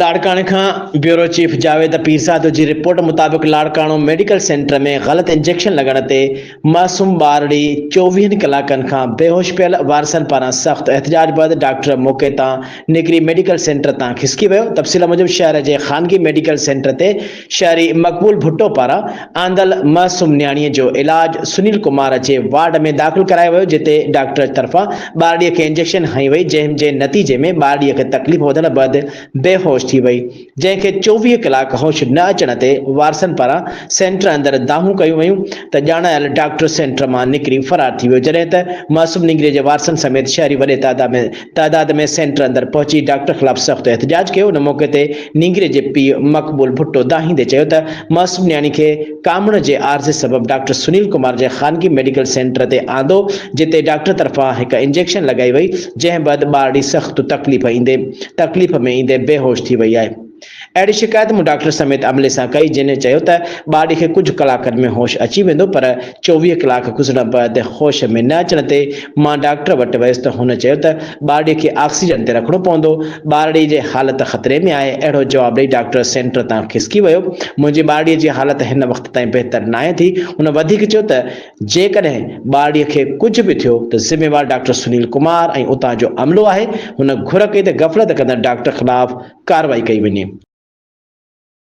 لاڙڪاڻي کان bureau chief Javed Pirzado جي رپورٽ مطابق لاڙڪاڻو ميڊيڪل سينٽر ۾ غلط انجيڪشن لڳڻ تي معصوم ٻارڙي چوويهن ڪلاڪن کان بيهوش پيل وارثن پاران سخت احتجاج بعد ڊاڪٽر موقعي تان نڪري ميڊيڪل سينٽر تان کسڪي ويو تفصيل موجب شهر جي خانگي ميڊيڪل سينٽر تي شهري مقبول ڀٽو پاران آندل معصوم نياڻي جو علاج سنيل ڪمار جي وارڊ ۾ داخل ڪرايو ويو جتي ڊاڪٽر طرفان ٻارڙي کي انجيڪشن هنئي وئي جنهن جي نتيجي ۾ ٻارڙي کي تڪليف وڌڻ بعد بيهوش ٿي وئي جنهن کي 24 ڪلاڪ هوش نه اچڻ تي وارثن پاران سينٽر اندر دانهون ڪيون ويون ته ڄاڻايل ڊاڪٽر سينٽر مان نڪري فرار ٿي ويو جڏهن ته معصوم نينگري جي وارثن سميت شهري وڏي تعداد ۾ تعداد ۾ سينٽر اندر پهچي ڊاڪٽر خلاف سخت احتجاج ڪيو، ان موقعي تي نينگري جي پيء مقبول ڀٽو دانهيندي چيو ته معصوم نياڻي کي ڪامڻ جي عارضي سبب ڊاڪٽر سنيل ڪمار جي خانگي ميڊيڪل سينٽر تي آندو جتي ڊاڪٽر طرفان هڪ انجيڪشن لڳائي وئي جنهن بعد ٻارڙي سخت تڪليف ايندي تڪليف ۾ ايندي بيهوش ٿي وئي آهي. اهڙي شڪايت مون ڊاڪٽر سميت عملي سان ڪئي جنھن چيو ته ٻارڙي کي ڪجهه ڪلاڪن ۾ هوش اچي ويندو پر 24 ڪلاڪ گذرڻ بعد هوش ۾ نه اچڻ تي مان ڊاڪٽر وٽ ويس ته هن چيو ته ٻارڙي کي آڪسيجن تي رکڻو پوندو ٻارڙي جي حالت خطري ۾ آهي اهڙو جواب ڏئي ڊاڪٽر سينٽر تان کسڪي ويو منهنجي ٻارڙي جي حالت هن وقت تائين بهتر ناهي ٿي هن وڌيڪ چيو ته جيڪڏهن ٻارڙي کي ڪجهه به ٿيو ته ذميوار ڊاڪٽر سنيل ڪمار ۽ اتان جو عملو آهي هن گهر ڪئي ته غفلت ڪندڙ ڊاڪٽر خلاف ڪارروائي ڪئي وڃي.